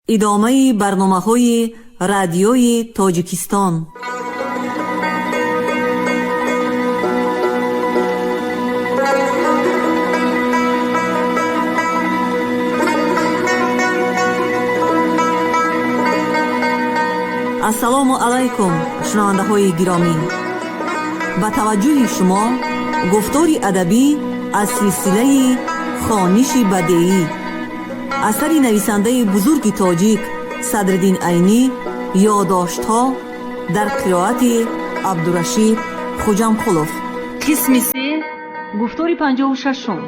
Идомаи барномаҳои Радиои Тоҷикистон. Ассалому алайкум, шунавандаҳои гиромӣ. Ба таваҷҷӯҳи шумо гуфтори адабӣ аз силсилаи «Хониши бадеӣ», асари нависандаи бузурги тоҷик Садриддин Айнӣ, «Ёдоштҳо», дар қироати Абдурашид Хуҷамқулов. Қисми се, гуфтори 56-ум.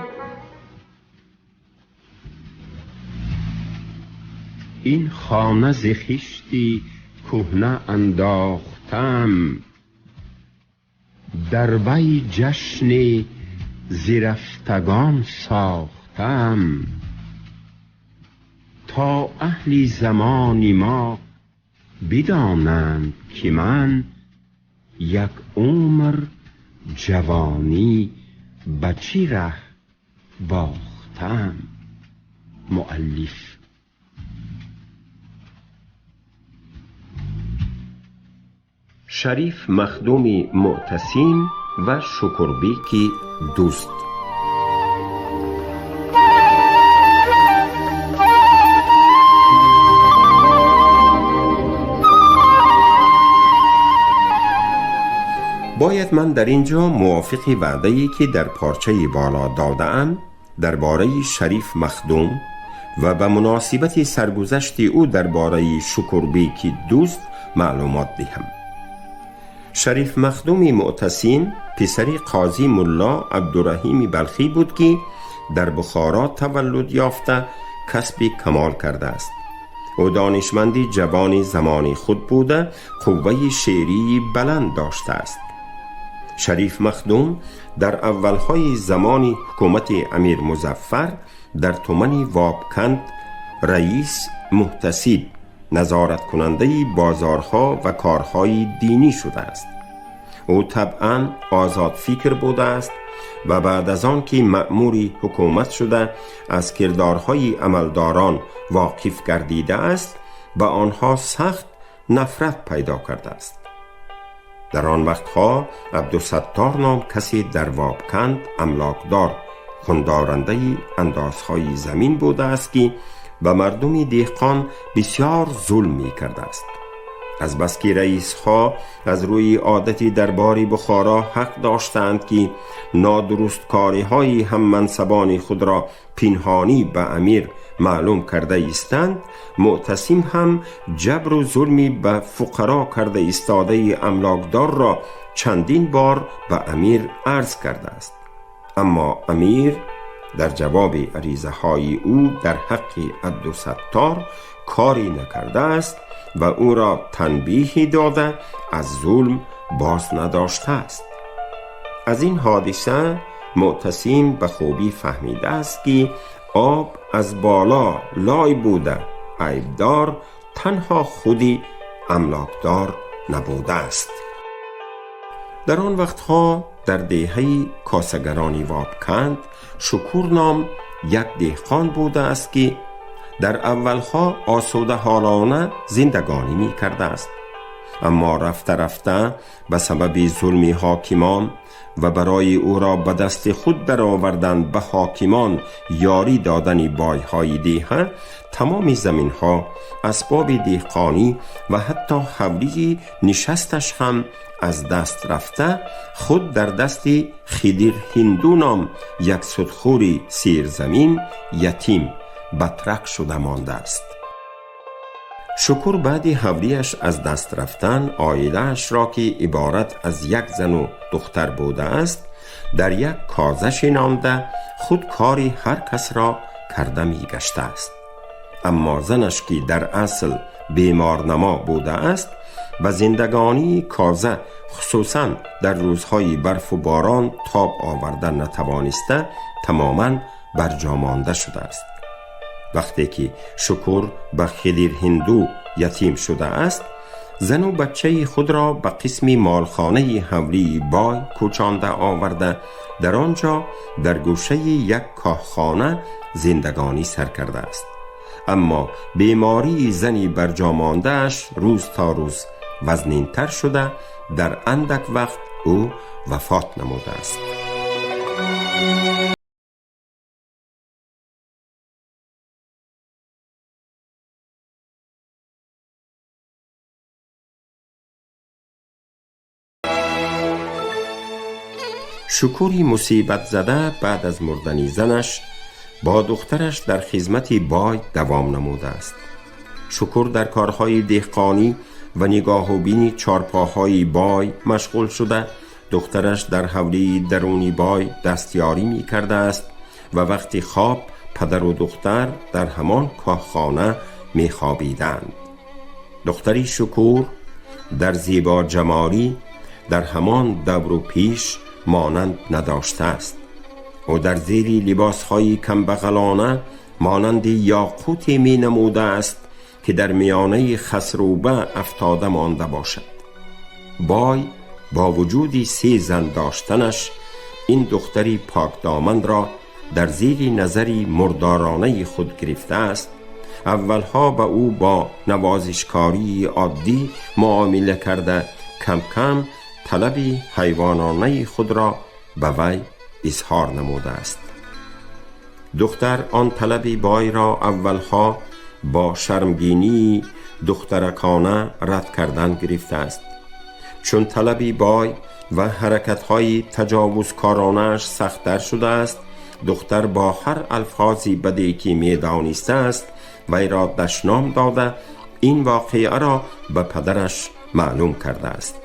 Ин хона зи хишти кӯҳна андохтам, дар вай ҷашни зирафтагон сохтам, то аҳли замони мо бидонанд, ки ман як умр ҷавонӣ ба чӣ раҳ бохтам. Муаллиф. Шариф Махдуми Муътасим ва Шукурбеки дузд. Бояд ман дар ин ҷо мувофиқи ваъдае, ки дар порчаи боло додаам, дар бораи Шариф Махдум ва ба муносибати саргузашти ӯ дар бораи Шукурбеки дузд маълумот диҳам. Шариф Махдуми Муътасим писари қозӣ Мулло Абдураҳими Балхӣ буд, ки дар Бухоро таваллуд ёфта, касби камол кардааст. Ӯ донишманди ҷавони замони худ буда, қувваи шеърии баланд доштааст. Шариф Махдум дар аввалҳои замони ҳукумати Амир Музаффар дар тумани Вобканд раис муҳтасиб, назораткунандаи бозорҳо ва корҳои динӣ шудааст. Ӯ табъан озодфикр будааст ва баъд аз он ки маъмури ҳукумат шуда, аз кирдорҳои амалдорон воқиф гардидааст, ба онҳо сахт нафрат пайдо кардааст. Дар он вақтҳо Абдусаттор ном касе дар Вобканд амлокдор, хундорандаи андозҳои замин будааст, ки ба мардуми деҳқон бисёр зулм мекардааст. Азбаски раисҳо аз рӯи одати дарбори Бухоро ҳақ доштаанд, ки нодурусткориҳои ҳаммансабони худро пинҳонӣ ба амир маълум карда истанд, Муътасим ҳам ҷабру зулми ба фуқаро карда истодаи амлокдорро чандин бор ба амир арз кардааст. Аммо амир дар ҷавоби аризаҳои ӯ дар ҳаққи Абдусаттор корӣ накардааст ва ӯро танбеҳе дода, аз зулм боз надоштааст. Аз ин ҳодиса Муътасим ба хубӣ фаҳмидааст, ки об аз боло лой буда, айбдор танҳо худи амлокдор набудааст. Дар он вақтҳо дар деҳаи косагарони Вобканд Шукур ном як деҳқон будааст, ки дар аввалҳо осудаҳолона зиндагонӣ мекардааст. Аммо рафта рафта ба сабаби зулми ҳокимон ва барои ӯро ба дасти худ даровардан ба ҳокимон ёрӣ додани бойҳои деҳа, тамоми заминҳо, асбоби деҳқонӣ ва ҳатто ҳавлии нишасташ ҳам аз даст рафта, худ дар дасти Хидир Ҳинду ном як судхӯри сирзамин ятим батрак шуда мондааст. Шукур баъди ҳавлиаш аз даст рафтан оилаашро, ки иборат аз як зану духтар будааст, дар як коза шинонда, худ кори ҳар касро карда мегаштааст. Аммо занаш, ки дар асл беморнамо будааст, ба зиндагонии коза, хусусан дар рӯзҳои барфу борон, тоб оварда натавониста, тамоман барҷомонда шудааст. Вақте ки Шукур ба Хидир Ҳинду ятим шудааст, зану бачаи худро ба қисми молхонаи ҳавлии бой кӯчонда оварда, дар он ҷо дар гӯшаи як коҳхона зиндагонӣ сар кардааст. اما بیماری زنی برجاماندهش روز تا روز وزنینتر شده، در اندک وقت او وفات نموده است. شکوری مصیبت زده بعد از مردن زنش با دخترش در خدمت بای دوام نموده است. شکور در کارهای دهقانی و نگاه و بینی چارپاهای بای مشغول شده، دخترش در حولی درونی بای دستیاری می کرده است و وقتی خواب پدر و دختر در همان کاهخانه می خوابیدند. دختری شکور در زیبا جمالی در همان دور و پیش مانند نداشته است. او در زیر لباسهای کمبغلانه مانند یاقوتی می نموده است که در میانه خسروبه افتاده مانده باشد. بای با وجود 3 زن داشتنش این دختری پاک دامن را در زیر نظری مردارانه خود گرفته است. اولها به او با نوازشکاری عادی معامله کرده، کم کم طلب حیوانانه خود را به وی اظهار نموده است. دختر آن طلب بای را اولها با شرمگینی دخترکانه رد کردن گرفته است. چون طلب بای و حرکت‌های تجاوزکارانه‌اش سخت‌تر شده است، دختر با هر الفاظی بدی که می‌دانسته است وی را دشنام داده، این واقعه را به پدرش معلوم کرده است.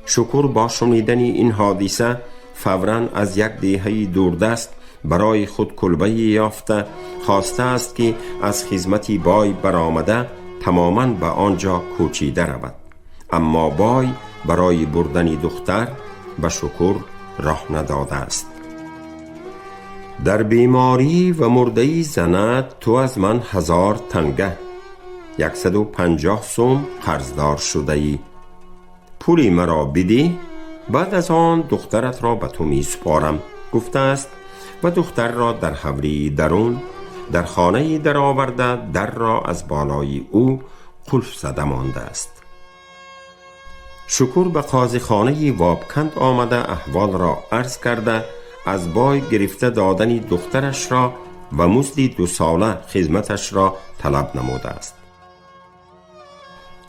شکور با شنیدن این حادثه فوراً از یک دیهه دوردست برای خود کلبه یافته خواسته است که از خدمت بای برآمده تماما به آنجا کوچیده رود. اما بای برای بردن دختر به شکور راه نداده است. در بیماری و مرده زند تو از من 1000 تنگه 150 سوم قرضدار شده ای. پولی مرا بدی، بعد از آن دخترت را به تو می سپارم، گفته است و دختر را در حوری درون در خانه در آورده، در را از بالای او قلف زده مانده است. شکور به قاضی خانه وابکند آمده، احوال را عرض کرده، از بای گرفته دادن دخترش را و مزد 2 ساله خدمتش را طلب نموده است.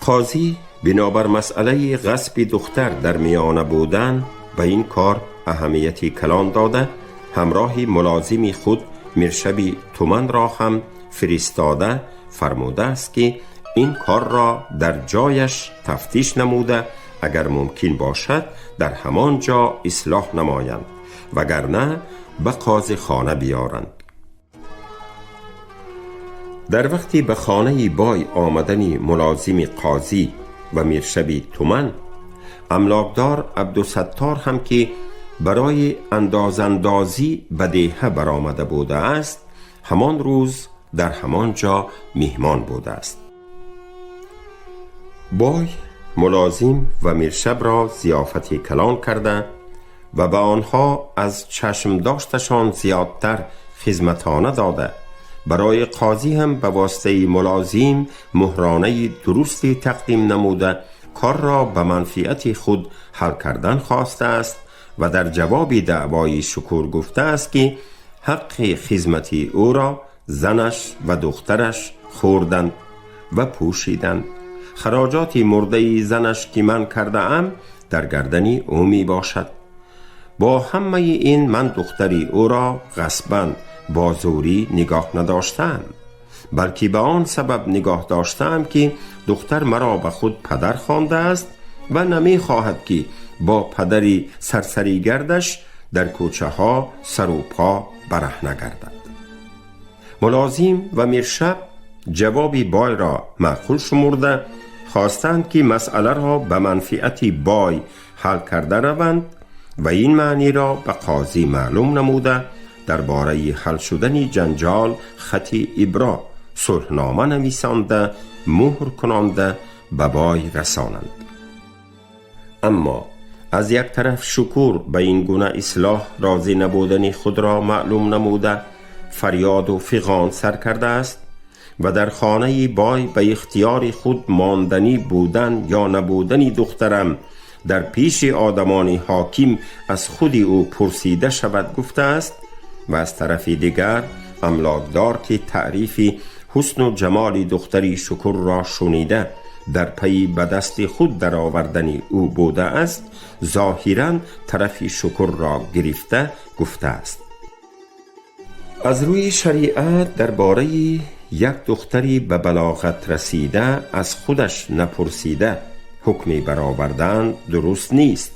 قاضی بنابر مسئله غصب دختر در میانه بودن به این کار اهمیت کلان داده، همراه ملازم خود میرشبی تومن را هم فرستاده فرموده است که این کار را در جایش تفتیش نموده، اگر ممکن باشد در همان جا اصلاح نمایند وگرنه به قاضی خانه بیارند. در وقتی به خانه بای آمدن ملازم قاضی و میرشبی تومن، املاکدار عبدالستار هم که برای اندازاندازی به دیهه برآمده بوده است، همان روز در همان جا میهمان بوده است. بای ملازم و میرشب را ضیافت کلان کرده و به آنها از چشم داشتشان زیادتر خدمتانه داده، برای قاضی هم به واسطه ملازم مهرانه درستی تقدیم نموده، کار را به منفعت خود حل کردن خواسته است و در جواب دعوای شکور گفته است که حق خدمتی او را زنش و دخترش خوردند و پوشیدند، خراجات مرده زنش که من کرده ام در گردن او می باشد. با همه این من دختری او را غصباً با زوری نگاه نداشتم، بلکه به آن سبب نگاه داشتم که دختر مرا به خود پدر خوانده است و نمی خواهد که با پدری سرسری گردش در کوچه ها سر و پا برهنه گردد. ملازم و میرشب جواب بای را معقول شمرده خواستند که مسئله را به منفعت بای حل کرده روند و این معنی را به قاضی معلوم نموده درباره حل شدن جنجال خط ابرا صلحنامه نویسانده مهر کنانده به بای رسانند. اما از یک طرف شکور به این گونه اصلاح راضی نبودن خود را معلوم نموده فریاد و فغان سر کرده است و در خانه بای به اختیار خود ماندنی بودن یا نبودنی دخترم در پیش آدمان حاکم از خود او پرسیده شود گفته است. و از طرف دیگر املاکدار که تعریف حسن و جمال دختری شکر را شنیده در پی به دست خود درآوردن او بوده است، ظاهرا طرف شکر را گرفته گفته است. از روی شریعت درباره یک دختری به بلاغت رسیده از خودش نپرسیده حکمی برآوردن درست نیست.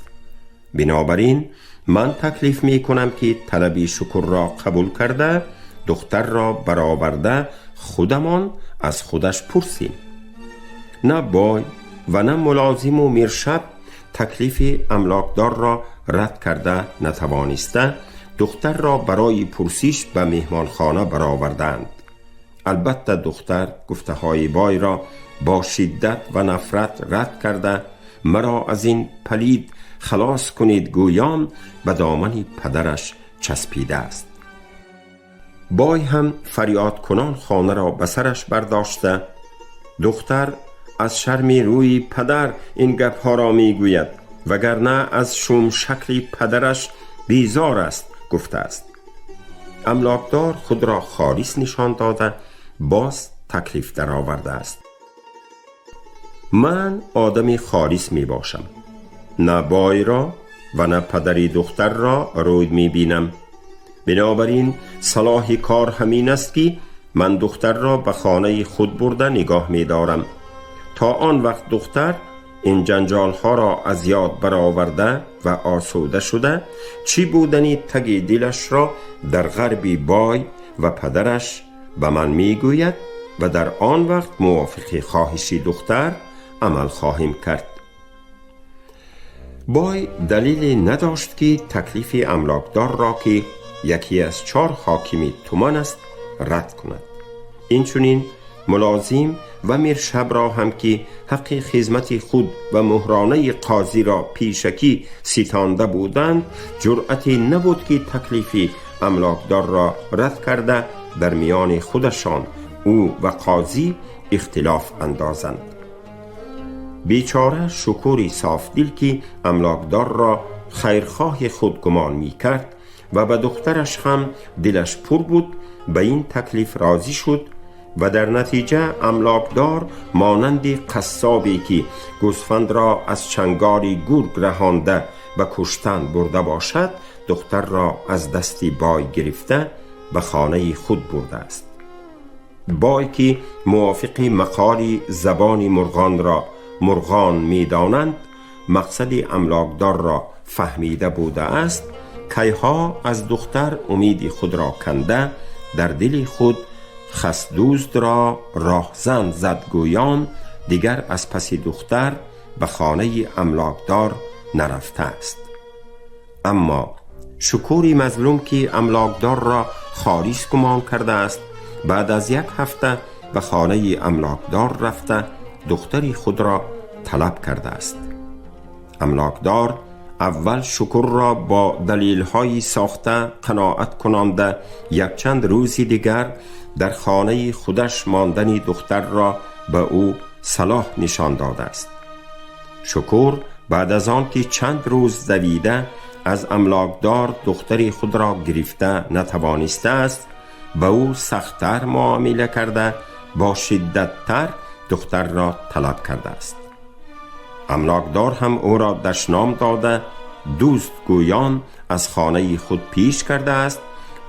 بنابراین من تکلیف می کنم که طلبی شکر را قبول کرده دختر را برآورده خودمان از خودش پرسیم. نه بای و نه ملازم و میرشب تکلیف املاکدار را رد کرده نتوانسته دختر را برای پرسش به مهمانخانه برآوردند. البته دختر گفته های بای را با شدت و نفرت رد کرده مرا از این پلید خلاص کنید گویان به دامن پدرش چسبیده است. بای هم فریاد کنان خانه را به سرش برداشته دختر از شرم روی پدر این گپ ها را می گوید وگرنه از شوم شکل پدرش بیزار است گفته است. املاکدار خود را خالص نشان داده باز تکلیف درآورده است. من آدم خالص می باشم، نه بای را و نه پدری دختر را روی می بینم. بنابراین صلاح کار همین است که من دختر را به خانه خود برده نگاه می دارم تا آن وقت دختر این جنجال ها را از یاد برآورده و آسوده شده چی بودنی تگ دلش را در غربی بای و پدرش به من می گوید و در آن وقت موافق خواهشی دختر عمل خواهیم کرد. بای دلیلی نداشت که تکلیف املاکدار را که یکی از 4 حاکمی تومان است رد کند. اینچنین ملازم و میرشب را هم که حق خدمت خود و مهرانه قاضی را پیشکی ستانده بودند جرأتی نبود که تکلیف املاکدار را رد کرده در میان خودشان او و قاضی اختلاف اندازند. بیچاره شکوری صاف دل که املاکدار را خیرخواه خود گمان می کرد و به دخترش هم دلش پر بود به این تکلیف راضی شد و در نتیجه املاکدار مانند قصابی که گوسفند را از چنگاری گرگ رهانده به کشتن برده باشد دختر را از دستی بای گرفته به خانه خود برده است. بای که موافق مقال زبان مرغان را مرغان می دانند مقصد املاکدار را فهمیده بوده است، کیها از دختر امید خود را کنده در دل خود خسدوزد را راهزن زد گویان دیگر از پس دختر به خانه املاکدار نرفته است. اما شکوری مظلوم که املاکدار را خالص گمان کرده است بعد از 1 هفته به خانه املاکدار رفته دختری خود را طلب کرده است. املاکدار اول شکر را با دلیل‌های ساخته قناعت کنانده یک چند روزی دیگر در خانه خودش ماندن دختر را به او صلاح نشان داده است. شکر بعد از آن که چند روز دویده از املاکدار دختری خود را گرفته نتوانسته است به او سخت‌تر معامله کرده با شدت‌تر دختر را طلب کرده است. املاکدار هم او را دشنام داده دوست گویان از خانه خود پیش کرده است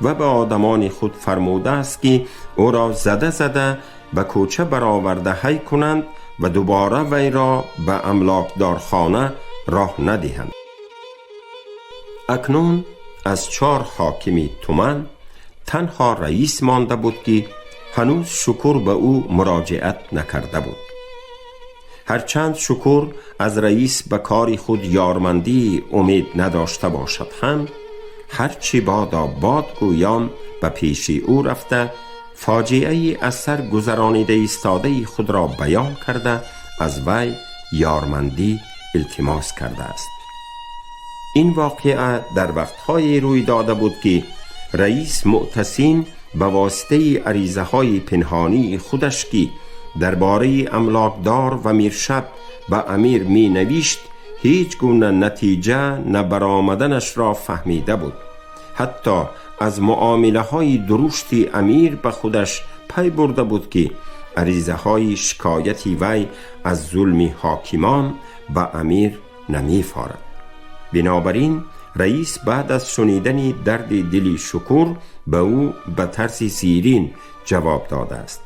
و به آدمان خود فرموده است که او را زده زده به کوچه برآورده هی کنند و دوباره وی را به املاکدار خانه راه ندهند. اکنون از 4 حاکمی تومن تنها رئیس مانده بود که هنوز شکر به او مراجعت نکرده بود. هرچند شکر از رئیس به کار خود یارمندی امید نداشته باشد هم هرچی بادا باد گویان به پیش او رفته فاجعه از سر گذرانیده ایستاده خود را بیان کرده از وی یارمندی التماس کرده است. این واقعه در وقتهای روی داده بود که رئیس معتصم به واسطه عریضه های پنهانی خودش که درباره املاکدار و میرشب به امیر می نوشت هیچ گونه نتیجه نبرآمدنش را فهمیده بود. حتی از معامله های درشت امیر به خودش پی برده بود که عریضه های شکایتی وی از ظلم حاکمان به امیر نمی فارد. بنابراین رئیس بعد از شنیدن درد دل شکور به او به طرز زیرین جواب داده است: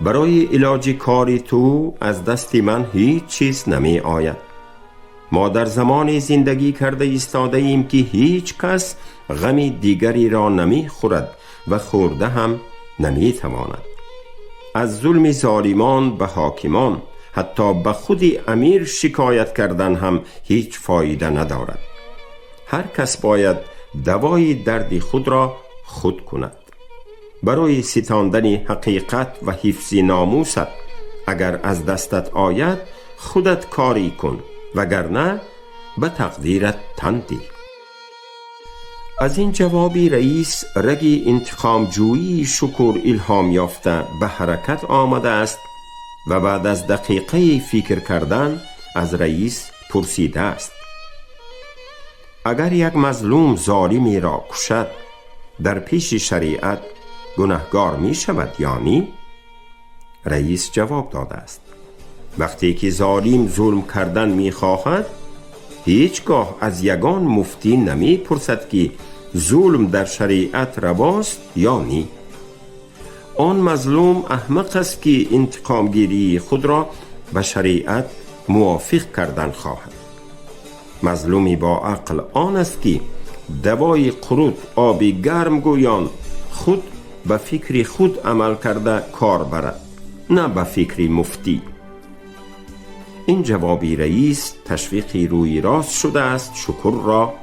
برای علاج کار تو از دست من هیچ چیز نمی آید. ما در زمان زندگی کرده ایستاده ایم که هیچ کس غم دیگری را نمی خورد و خورده هم نمی تواند. از ظلم ظالمان به حاکمان، حتی به خود امیر شکایت کردن هم هیچ فایده ندارد. هر کس باید دوای درد خود را خود کند. برای ستاندن حقیقت و حفظ ناموست اگر از دستت آید خودت کاری کن، وگرنه به تقدیرت تن ده. از این جوابی رئیس رگ انتقامجویی شکور الهام یافته به حرکت آمده است و بعد از دقیقه فکر کردن از رئیس پرسیده است: اگر یک مظلوم ظالمی را کشد در پیش شریعت گناهگار می شود یا نی؟ رئیس جواب داده است: وقتی که ظالم ظلم کردن می خواهد هیچگاه از یگان مفتی نمی پرسد که ظلم در شریعت رواست یا نی. آن مظلوم احمق است که انتقامگیری خود را به شریعت موافق کردن خواهد. مظلومی با عقل آن است که دوای قروت آب گرم گویان خود به فکر خود عمل کرده کار برد، نه به فکر مفتی. این جوابی رئیس تشویقی روی راست شده است شکر را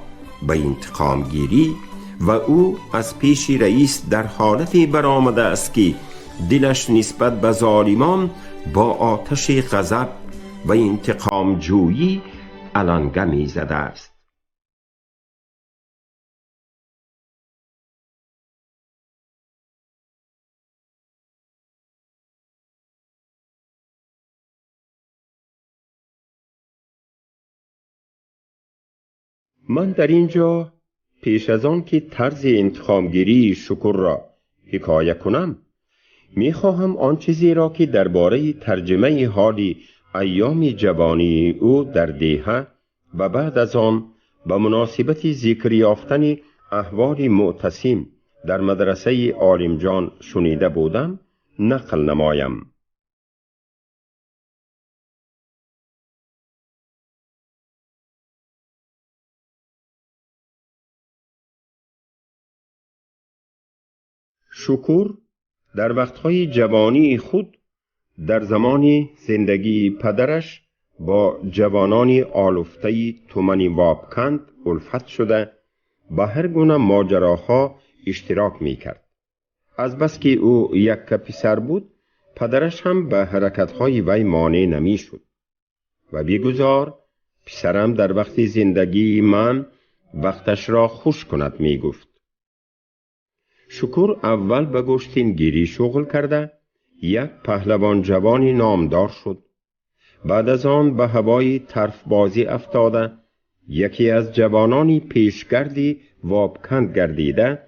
به انتقام گیری و او از پیش رئیس در حالتی برآمده است که دلش نسبت به ظالمان با آتش غضب و انتقام جویی علنگه می زده است. من در اینجا پیش از آن که طرز انتقامگیری شکر را حکایه کنم، میخواهم آن چیزی را که درباره ترجمه حال ایام جوانی او در دیهه و بعد از آن به مناسبت ذکر یافتن احوال معتصم در مدرسه عالمجان شنیده بودم نقل نمایم. شکور در وقتهای جوانی خود در زمان زندگی پدرش با جوانان آلفته تومن وابکند الفت شده با هر گونه ماجراها اشتراک می کرد. از بس که او یک پسر بود، پدرش هم به حرکتهای وی مانع نمی شد و بیگذار پسرم در وقت زندگی من وقتش را خوش کند می گفت. شکور اول به گشتینگیری شغل کرده یک پهلوان جوانی نامدار شد. بعد از آن به هوای طرف بازی افتاده یکی از جوانانی پیشگردی وابکند گردیده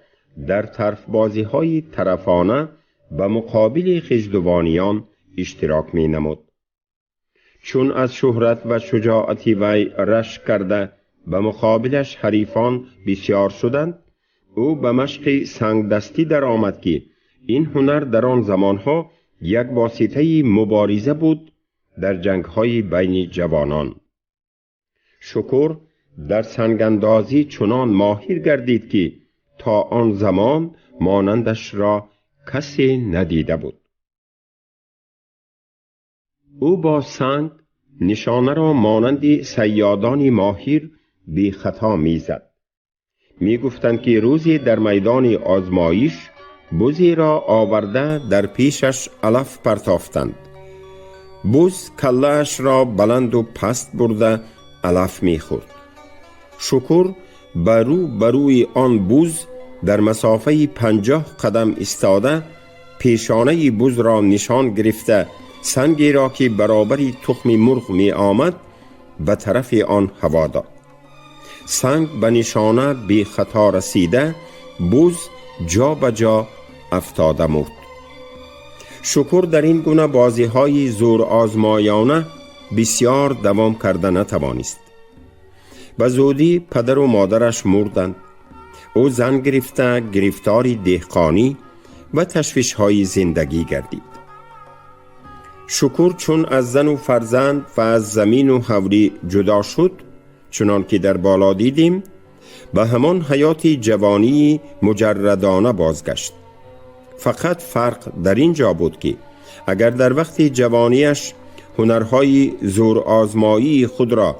در طرف بازی های طرفانه به مقابل خجدوانیان اشتراک می نمود. چون از شهرت و شجاعت وی رشک کرده به مقابلش حریفان بسیار شدند، او به مشق سنگ دستی در آمد که این هنر در آن زمانها یک واسطه مبارزه بود در جنگ‌های بین جوانان. شکر در سنگاندازی چنان ماهر گردید که تا آن زمان مانندش را کسی ندیده بود. او با سنگ نشانه را مانند صیادان ماهر بی خطا میزد. می گفتند که روزی در میدان آزمایش بزی را آورده در پیشش علف پرتافتند. بز کله‌اش را بلند و پست برده علف می خورد. شکر بروی آن بز дар масофаи 50 қадам истода, пешонаи бузро нишон гирифта, сангеро ки баробари тухми мурғ меомад, ба тарафи он ҳаво дод. Санг ба нишона бехато расида, буз ҷо ба ҷо афтода мурд. Шукур дар ин гуна бозиҳои зӯрозмоёна бисёр давом карда натавонист. Ба зудӣ падару модараш мурданд. Ӯ зан гирифта, гирифтори деҳқонӣ ва ташвишҳои зиндагӣ гардид. Шукур чун аз зану фарзанд ва аз замину ҳавлӣ ҷудо шуд, чунон ки дар боло дидем, ба ҳамон ҳаёти ҷавонии муҷаррадона бозгашт. Фақат фарқ дар ин ҷо буд, ки агар дар вақти ҷавониаш ҳунарҳои зӯрозмоии худро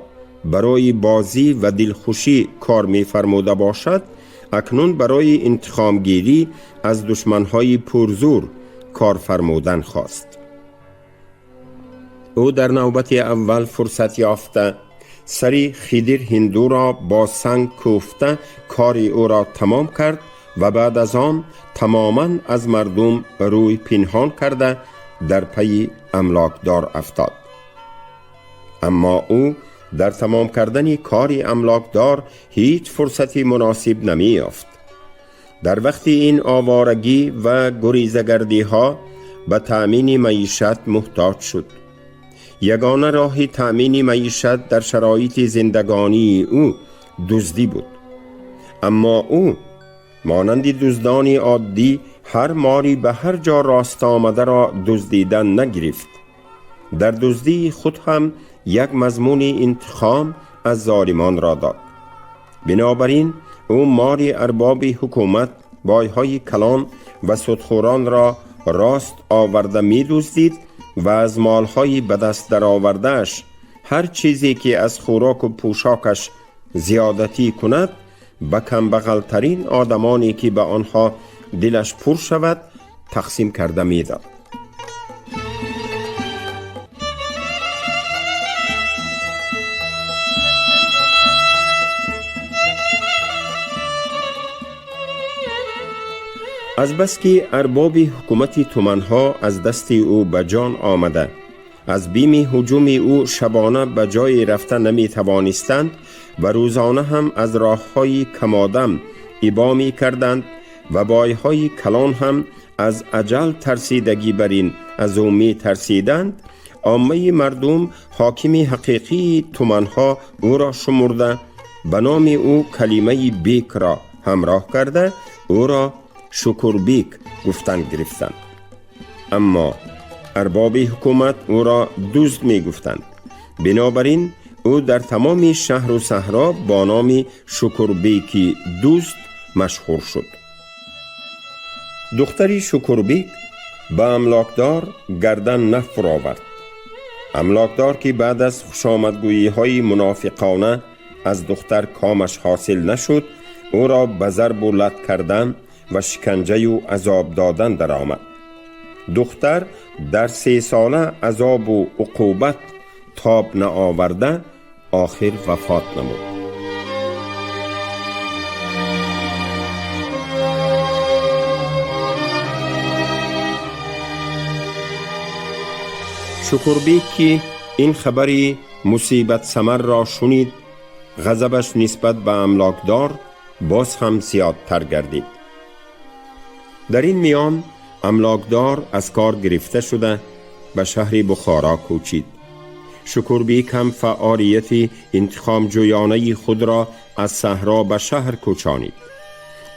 барои бозӣ ва дилхушӣ кор мефармуда бошад, акнун барои интиқомгирӣ аз душманҳои пурзӯр кор фармудан хост. Ӯ дар навбати аввал фурсат ёфта, сари Хидир ҳиндуро бо санг кӯфта, кори ӯро тамом кард ва баъд аз он тамоман аз мардум рӯй пинҳон карда, дар пайи амлокдор афтод. Аммо ӯ дар тамом кардани кори амлокдор ҳеҷ фурсати муносиб намеёфт. Дар вақти ин оварагӣ ва гурезагардиҳо ба таъмини маишат муҳтоҷ шуд. Ягона роҳи таъмини маишат дар шароити зиндагонии ӯ дуздӣ буд. Аммо ӯ монанди дуздони оддӣ ҳар мори ба ҳар ҷо рост омадаро дуздидан нагирифт. Дар дуздии худ ҳам як мазмуни интиқом аз золимонро дод. Бинобар ин ӯ мори арбоби ҳукумат, бойҳои калон ва судхӯронро рост оварда медуздид ва аз молҳои ба даст даровардааш ҳар чизе ки аз хӯроку пӯшокаш зиёдатӣ кунад, ба камбағалтарин одамоне ки ба онҳо дилаш пур шавад, тақсим карда медод. Азбаски арбоби ҳукумати туманҳо аз дасти ӯ ба ҷон омада, аз бими ҳуҷуми ӯ шабона ба ҷое рафта наметавонистанд ва рӯзона ҳам аз роҳҳои камодам ибо мекарданд ва бойҳои калон ҳам аз аҷал тарсидагӣ бар ин аз ӯ метарсиданд, оммаи мардум ҳокими ҳақиқии туманҳо ӯро шумурда, ба номи ӯ калимаи бекро ҳамроҳ карда, ӯро Шукурбек гуфтан гирифтанд. Аммо арбоби ҳукумат ӯро дузд мегуфтанд. Бинобар ин ӯ дар тамоми шаҳру саҳро бо номи Шукурбеки дузд машҳур шуд. Духтари Шукурбек ба амлокдор гардан нафуровард. Амлокдор, ки баъд аз хушомадгӯиҳои мунофиқона аз духтар комаш ҳосил нашуд, ӯро ба зарбу лат кардан ва шиканҷаю азоб додан даромад. Духтар дар 3 сола азобу уқубат тоб наоварда, охир вафот намуд. Шукурбек, ки ин хабари мусибатсамарро шунид, ғазабаш нисбат ба амлокдор боз ҳам зиёдтар гардид. Дар ин миён амлокдор аз кор гирифта шуда, ба шаҳри Бухоро кӯчид. Шукурбек ҳам фаъолияти интиқомҷӯёнаи худро аз саҳро ба шаҳр кӯчонид.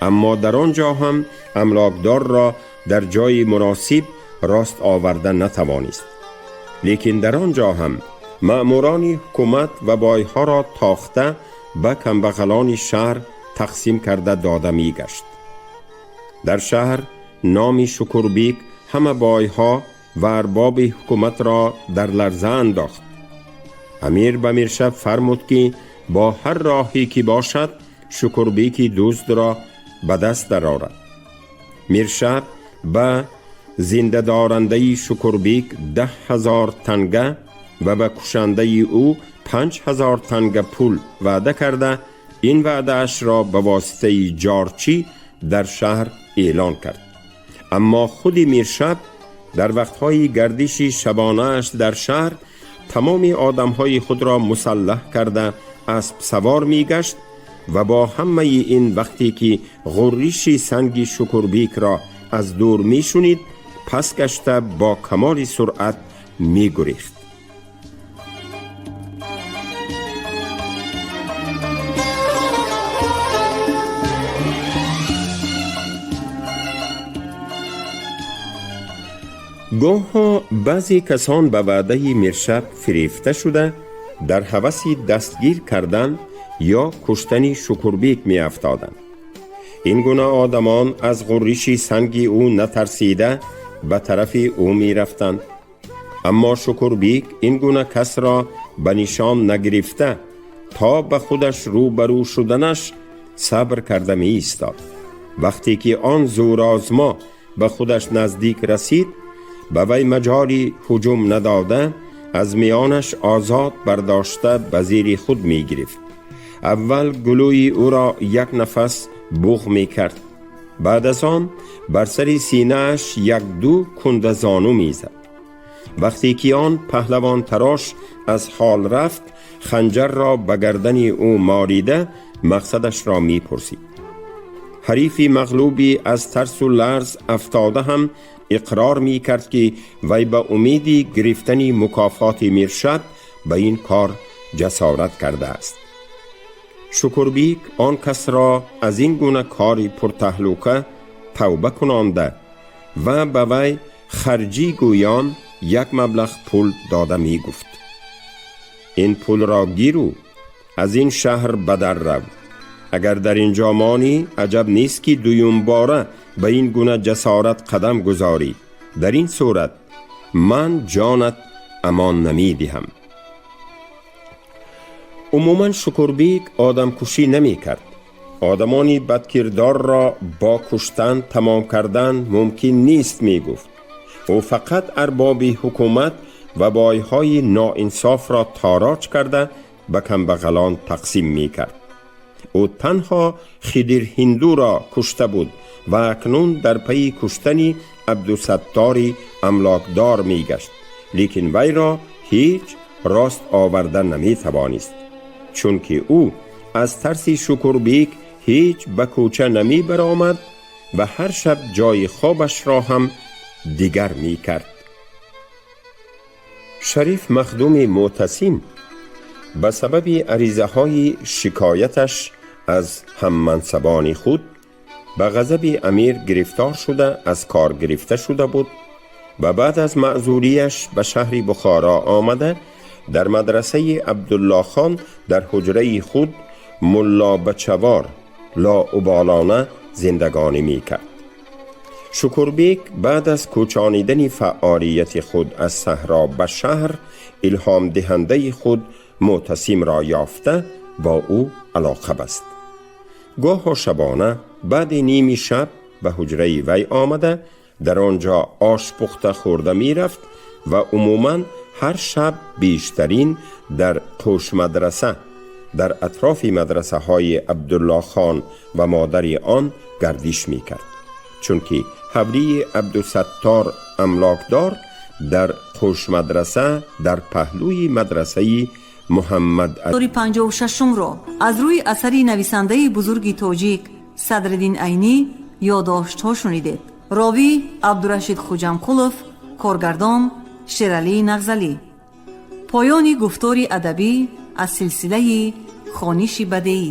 Аммо дар он ҷо ҳам амлокдорро дар ҷои муносиб рост оварда натавонист. Лекин дар он ҷо ҳам маъмурони ҳукумат ва бойҳоро тохта, ба камбағалони шаҳр тақсим карда дода мегашт. Дар шаҳр номи Шукурбек ҳама бойҳо ва арбоби ҳукуматро дар ларза андохт. Амир ба Миршаб фармуд, ки бо ҳар роҳе ки бошад, Шукурбеки дуздро ба даст дарорад. Миршаб ба зиндадорандаи Шукурбек 10 000 танга ва ба кушандаи ӯ 5000 танга пул ваъда карда, ин ваъдаашро ба воситаи ҷорчӣ در شهر اعلان کرد. اما خود میرشب در وقتهای گردش شبانه‌اش در شهر تمام آدمهای خود را مسلح کرده اسب سوار میگشت و با همه این وقتی که غرش سنگ شکربیک را از دور میشنید پس گشته با کمال سرعت میگریخت. گاها بعضی کسان به وعده میرشب فریفته شده در هوس دستگیر کردن یا کشتن شکربیک می افتادند. این گونه آدمان از غرش سنگ او نترسیده به طرف او می رفتند. اما شکربیک این گونه کس را به نشان نگرفته تا به خودش روبرو شدنش صبر کرده می ایستاد. وقتی که آن زورآزما به خودش نزدیک رسید، به وی مجالی هجوم نداده از میانش آزاد برداشته به زیر خود می گرفت. اول گلوی او را یک نفس بوغ می کرد، بعد از آن بر سر سینه اش یک دو کنده زانو می زد. وقتی که آن پهلوان تراش از حال رفت، خنجر را به گردن او ماریده مقصدش را می پرسید. حریف مغلوبی از ترس و لرز افتاده هم اقرار می کرد که وی به امید گرفتن مکافات میرشب به این کار جسارت کرده است. شکربیک آن کس را از این گونه کاری پرتهلکه توبه کنانده و به وی خرجی گویان یک مبلغ پول داده می گفت: این پول را گیرو از این شهر بدر رو. اگر در اینجا مانی عجب نیست که دویم باره به این گونه جسارت قدم گذاری. در این صورت من جانت امان نمی دهم. عموما شکربیک آدم کشی نمی کرد. آدمانی بدکردار را با کشتن تمام کردن ممکن نیست می گفت. او فقط ارباب حکومت و بایهای ناانصاف را تاراج کرده به کمبغلان تقسیم می کرد. او تنها خدیر هندو را کشته بود و اکنون در پی کشتن عبدالستار املاکدار می گشت، لیکن وی را هیچ راست آورده نمی توانست، چون که او از ترس شکربیک هیچ به کوچه نمی برآمد و هر شب جای خوابش را هم دیگر می کرد. شریف مخدوم معتصم به سبب عریضه های شکایتش از هممنصبان خود به غضب امیر گرفتار شده از کار گرفته شده بود و بعد از معذوریش به شهر بخارا آمده در مدرسه عبدالله خان در حجره خود ملا بچوار لاابالانه زندگانی می کرد. شکربیک بعد از کوچانیدن فعالیت خود از صحرا به شهر الهام دهنده خود معتصم را یافته با او علاقه بست. گاه شبانه بعد نیمی شب به حجره وی آمده در آنجا آش پخته خورده می رفت و عموما هر شب بیشترین در قوش مدرسه در اطراف مدرسه های عبدالله خان و مادر آن گردش می کرد، چون که حولی عبدالستار املاکدار در قوش مدرسه در پهلوی مدرسه محمد علی 56 را از روی اثر نویسنده بزرگ тоҷик Садриддин Айнӣ ёддоштҳо шунидед. Ровӣ Абдурашид Хуҷамқулов, коргардон Шералӣ Нағзалӣ. Поёни гуфтори адабӣ аз силсилаи хониши бадеӣ.